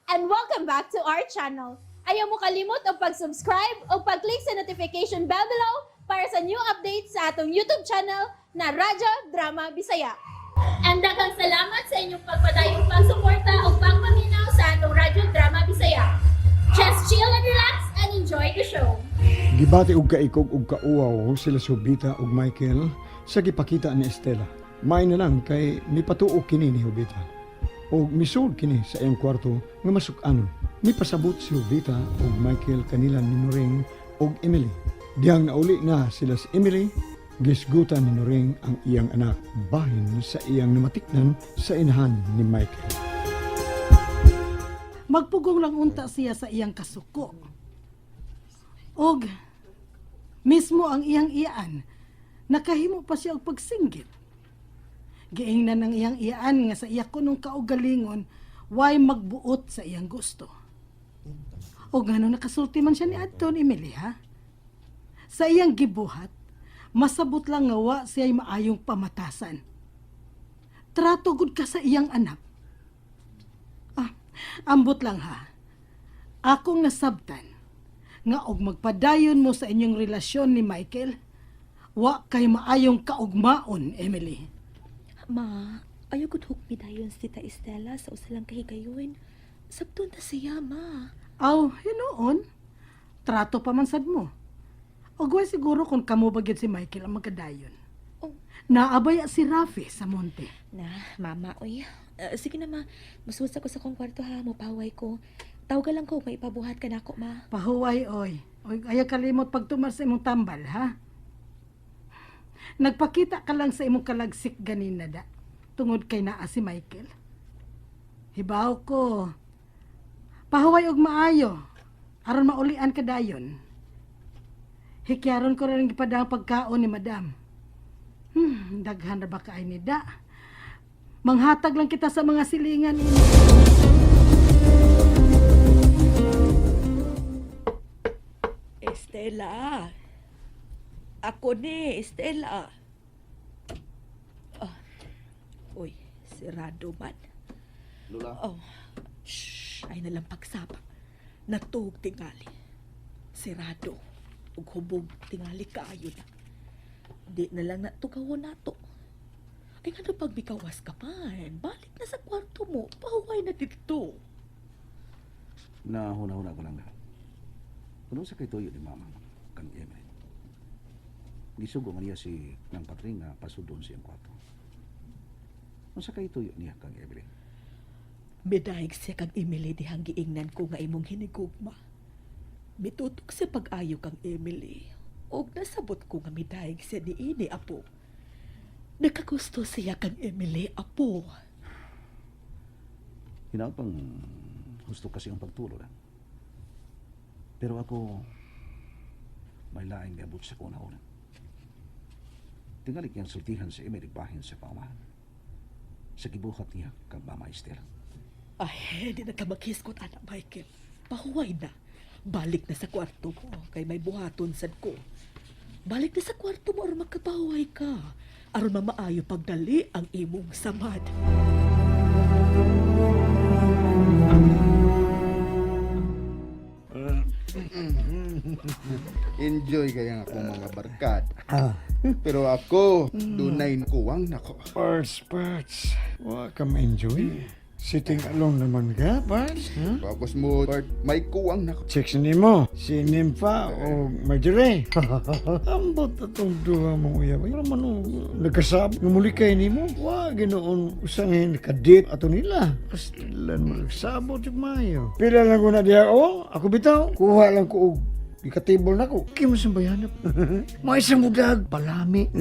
And welcome back to our channel. Ayaw mo kalimot og pag-subscribe o pag-click sa notification bell below para sa new updates sa atong YouTube channel na Radyo Drama Bisaya. And daghang salamat sa inyong pagpadayong pagsuporta o pagpaminaw sa atong Radyo Drama Bisaya. Just chill and relax and enjoy the show. Gibati og kaikog og kauaw sila Jovita ug Michael sa gipakita ni Estela. May na lang kay mipatuo kini ni Jovita. Og misud kini sa iyang kwarto nga masuk-anon. Mipasabot si Jovita ug Michael kanila ni Noreng ug Emily. Dihang nauli na sila si Emily, gisgutan ni Noreng ang iyang anak bahin sa iyang namatikdan sa inahan ni Michael. Magpugong lang unta siya sa iyang kasuko. Og mismo ang iyang iyaan, nakahimo pa siya og pagsinggit. Giingnan ang iyang iyaan nga sa iya kunong kaugalingon, way magbuot sa iyang gusto. O ngano nakasulti man siya ni Adton, Emily, ha? Sa iyang gibuhat, masabot lang nga wa siya'y maayong pamatasan. Trato gud ka sa iyang anak. Ah, ambot lang ha. Akong nasabtan nga og magpadayon mo sa inyong relasyon ni Michael, wa kay maayong kaugmaon, Emily. Ma, ayaw gud hukmi dayon si Tita Estela sa usa lang kahigayon. Sabton na siya, ma. Aw, hinuon. Trato pa man sad mo. Og way siguro kung kamo ba gyud si Michael ang magkadayon. Oh. Naabaya si Rafi sa monte. Na, mama, oy. Sige na, ma. Musulod ko sa kong kwarto ha, mopaway ko. Tawga lang ko, may ipabuhat ka nako, ma. Pahuway, oy. Oy, ayaw kalimot pagtumar sa imong tambal, ha? Nagpakita ka lang sa imong kalagsik ganina da. Tungod kay naa si Michael. Hibaw ko. Pahuway og maayo. Aron maulian ka dayon. Hikyaron ko rin gipadang pagkaon ni Madam. Daghan ra ba kaay ni da? Manghatag lang kita sa mga silingan ini. Estela. Ako ni, Estela. Ah. Uy, sirado man. Lola, Oh, shh, ay nalang pagsapa. Natuog tingali. Sirado. Ug hubog tingali kaayo na. Di na lang natugawon nato. Ay ngano pag bikawas ka man, balik na sa kwarto mo, pahuway na dito. nahuna-huna ko lang na. Kuno sa kay tuyo ni Mama, kang Emily. Gisugo man niya si nang patring nga pasudon siyang kwarto. Unsa kay tuyo niya kang Emily? Midayeg siya kang Emily dihang giingnan ko nga imong hinigugma. Mitutok siya pag-ayo kang Emily. Og nasabot ko nga midayeg siya niini, apo. Nakagusto siya kang Emily, apo. Hinaot pang husto kasi ang pagtulo na. Pero ako, may laing miabot sa kuna-una. Tingali niyang sultihan si Emily bahin sa paumahan. Sa gibuhat niya kang Mama Estela. Ay, di na ka maghiskot, anak Michael. Pahuway na. Balik na sa kwarto mo, kay may buhaton sad ko. Balik na sa kwarto mo aron makapahuway ka. Aron mamaayo pagdali ang imong samad. Enjoy kaya nga akong mga barkada. Pero ako, dunay kuwang nako. Parts, parts. Wa ka ma-enjoy. Sitting alone naman ka, parts. Huh? Tapos mo, Bart, may kuwang nako. Check sa nimo, si Nympha o Marjorie. Ambot atong duha mong uyab. Pero man o, nagkasab, nga muli kay nimo. Wa, ginoon, usangin, kadit ato nila. Kastilan mo, nagsabot yung mayo. Pila lang ko na diya, oh, ako bitaw. Kuha lang ko og ikatibol na ko. Kaya mo sa bayanap. Mga isang budag, palami.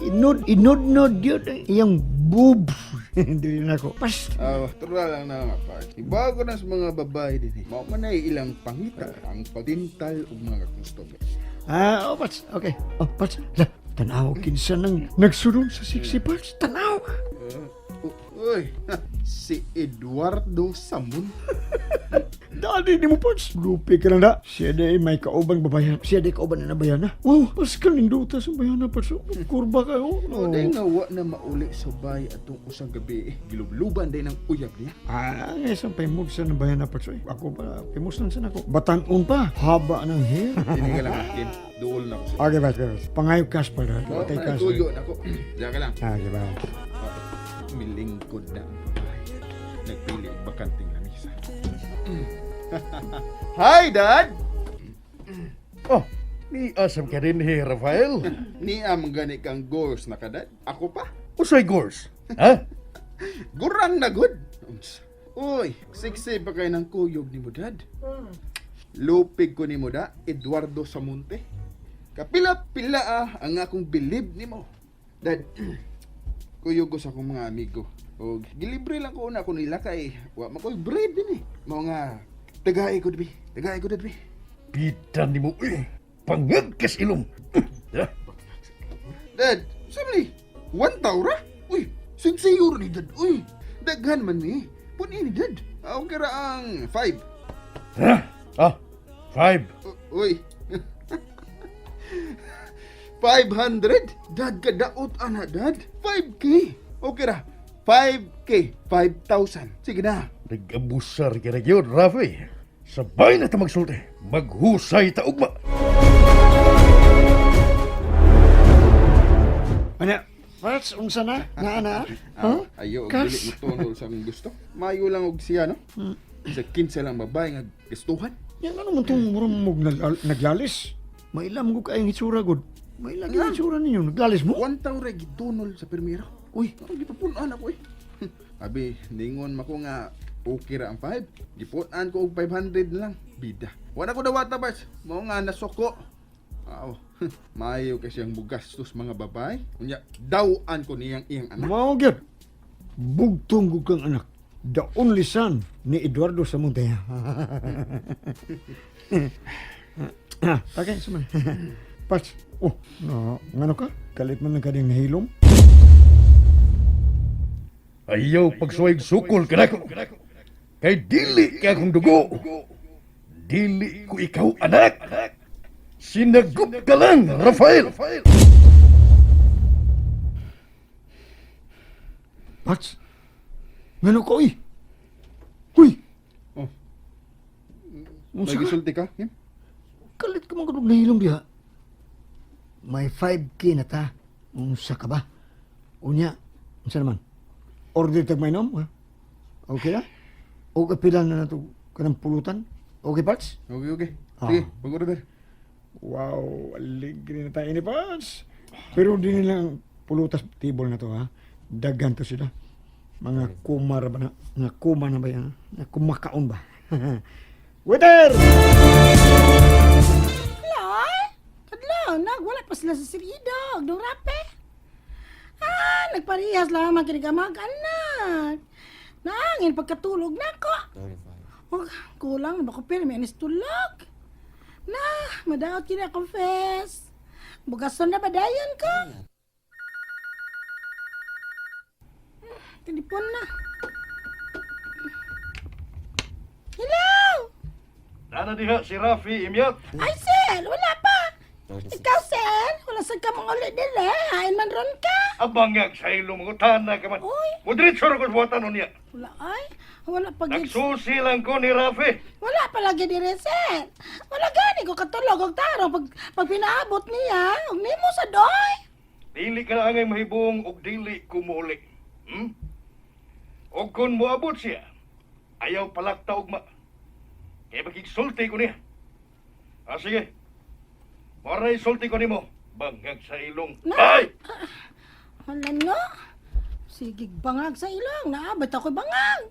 Inod, inod-nod yun. Iyang boobs. Dili na ko. Pas, Tura lang na nga, Bart. Ibago na sa mga babae din eh. Mao man ay ilang pangita ang pagtintal og mga customer. Ah, oh, Pats. Okay. Oh, Pats. La, tanaw kinsa nang nagsulong sa sexy parts. Tanaw. Uy, si Eduardo Samun. Dali ni mo, Pards. Lupi ka lang na. Siya di may kauban babayan. Siya di kauban na nabayan na. Wow, pascal ning duta sa bayan na, Pards. Kurba ka, oh. O, day nga wa na mauli sa bay atong usang gabi. Gilubluban day ng uyab niya. Ah, ang isang paimog sa nabayan na, Pards. Uy, ako pa, pimos lang sa nako. Batanon pa. Haba ng hair. Dili ka lang, Kim. Duol na ko sa. Okay, Pards, Pards. Pangayo cash pa rin. Oh, Patay cash. tuyo na ko. Diyan ka lang. Ah, okay, bye. Milingkod na ang babae. Nagpili og bakanting lamisa. Hi, Dad! Oh, ni asam ka rin he, Rafael. Niya man gani kang goals na ka, Dad. Ako pa. Usay gors. Ha? Gurang na good. Uy, siksi pa kayo ng kuyog ni mo, Dad. Lupig ko ni mo, da, Eduardo Samonte. Kapila-pila ah, ang akong bilib ni mo. Dad, kuyog ko sa akong mga amigo. O, gilibre lang ko una ko nila kay wa makoy bread din eh. Mao nga, tagay ko dibi. Tagay ko dibi. Bida ni mo eh. Pangagkas ilong. Ha? Dad, sabi ni, one taura? Uy, sinsayuro ni Dad. Uy, daghan man ni. Puni ni Dad. Ako kira ang 5. Ha? Ah, 5. Uy. 500? Dad, kadaot ana, Dad. 5K. Okay ra. 5K. 5,000. Sige na. Nag-abusar ka na yun, Rafi. Sabay na ta magsulti. Maghusay ta ugma. Ano? Pards, unsa na? Na, na? Ah, ayo, og Cash? dili mo tunol sa akong gusto. Mayo lang og siya, no? Sa 15 lang babae nga gustuhan. Yan ano man itong murang mog naglalis? Mailam ko kayong itsura, god. Mailam yung itsura ninyo. Naglalis mo? One taon ra gitunol sa permiro. Uy, ang gipapunan ako eh. Abi, ningon mako nga okay ra ang 5. Gipunan ko og 500 na lang. Bida. Wala ko dawata bars. Mao nga nasuko. Aw, maayo kasi ang bugastos mga babae. Unya, dawan ko niyang iyang anak. Mao gyud. Bugtong gud kang anak. The only son ni Eduardo Samonte. Okay, suman. Pards. Oh, no, ngano ka? Kalit man lang ka ding nahilom. Ayaw pagsuway sukol kanako. Kay dili ka akong dugo. Dili ko ikaw anak. Sinagup ka lang, Rafael. Pards. Ngano ka, uy? Uy! Oh. Unsa May ka? gisulti ka? Kim? Kalit ka man kanog nahilom diha. May 5K na ta. Unsa ka ba? Unya, unsa naman? Order tag mainom, ha? Okay na? O kapila na nato kanang pulutan? Okay, Parts? Okay, okay. Ah. Sige, pag-order. Wow, aligre na tayo ni Parts. Pero di nilang pulutas table na to, ha? Daghan to sila. Mga kumar ba na? Mga kuma na ba yan? Mga kumakaon ba? Waiter! Wala. Kadlaw, nag, wala pa sila sa sirida. Dong rape. Ah, nagparehas lang man kini mag anak. Naangin pagkatulog nako. Oh, kulang na ba ko pero may anis tulog. Na, madaot kini ako fes. Bugason na ba dayon ko? Telepon na. Hello! Nana diha si Rafi imyat. Ay, Sel! Wala pa! Ikaw, Sel! Wala sa ka mga ulit nila. Hain man ron ka. Abangag sa ilong mga tana ka man. Uy! Mudritso ra ko sa buhatan niya. Wala ay. Wala pa gid. Nagsusi lang ko ni Rafi. Wala pa lagi dire, Sel. Wala gani ko katulog og tarong pag pinaabot niya. Og nimo sa doy. Dili ka na angay mahibong og dili ko muuli. Hmm? Og kung moabot siya, ayaw palakta ugma. Kaya makigsulti ko niya. Ah, sige. Maray sulti ko nimo. Bangag sa ilong. Na- Ay! Hala no. Sige, bangag sa ilong. Naabot ako bangag.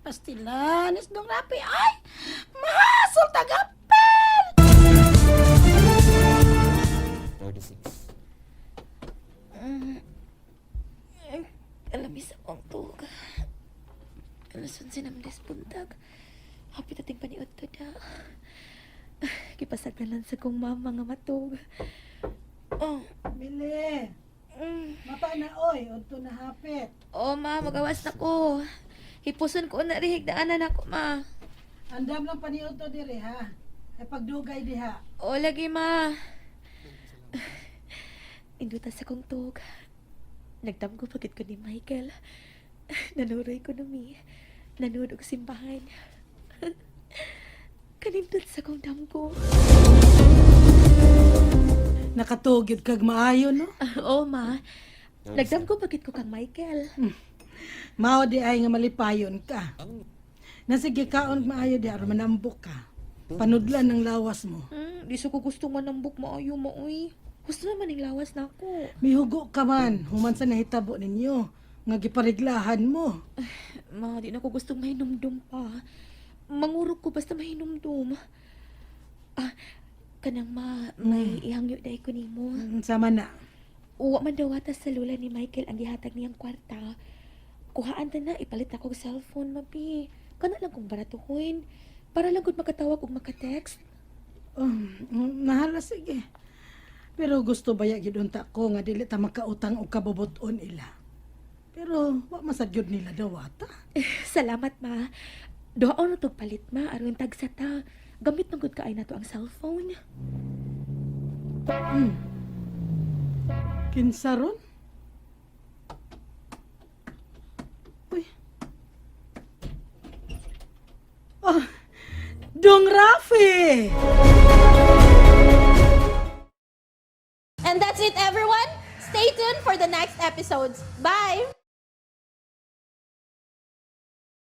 Pastilanis dong rapi. Ay! Mahasol tagapel! Alamis akong tuog. Alas 11 naman des buntag. Hapit ating paniod to da. Gipasagdalan sa kong mama nga matug. Oh, Bili. Mata na oy, udto na hapit. oh ma, magawas na ko. Hipuson ko na rin, higdaanan ako ma. Andam lang paniudto diri ha. Ay pagdugay diha. O, lagi ma. Induta sa kong tug. Nagdamgo pagit ko ni Michael. Nanuray ko nami. Nanood og simbahan. Kanindot sa kong damgo. Nakatugid kag maayo no. Oo, ma. Nagdamgo pagit ko kang Michael. Mao di ay nga malipayon ka. Nasige kaon maayo di aron manambok ka. Panudlan ng lawas mo. Di sa ko gusto manambok maayo mo, uy. Gusto naman ang lawas na ako. Mihugo ka man human sa nahitabo ninyo nga gipariglahan mo. Ma, di na ko gustong mahinumdum pa. Mangurog ko basta mahinumdum. Ah, kanang ma, may ihangyo dahil ko nimo. Sama na. Uwa man daw ata sa lula ni Michael ang gihatag niyang kwarta. Kuhaan ta na, ipalit ako og cellphone, mabi. Kana lang kong baratuhin. Para lang gud makatawag og makatext. Nahala sige. Pero gusto ba ya gyud unta ko nga dili ta makautang og kabubuton ila. Pero wa masad gyud nila dawata. Salamat, ma. Doon na tog palit, ma. Aron tagsa ta. Gamit man gud kaay na to ang cellphone. Kinsa ron? Uy. Oh, Dong Rafi! And that's it, everyone. Stay tuned for the next episodes. Bye!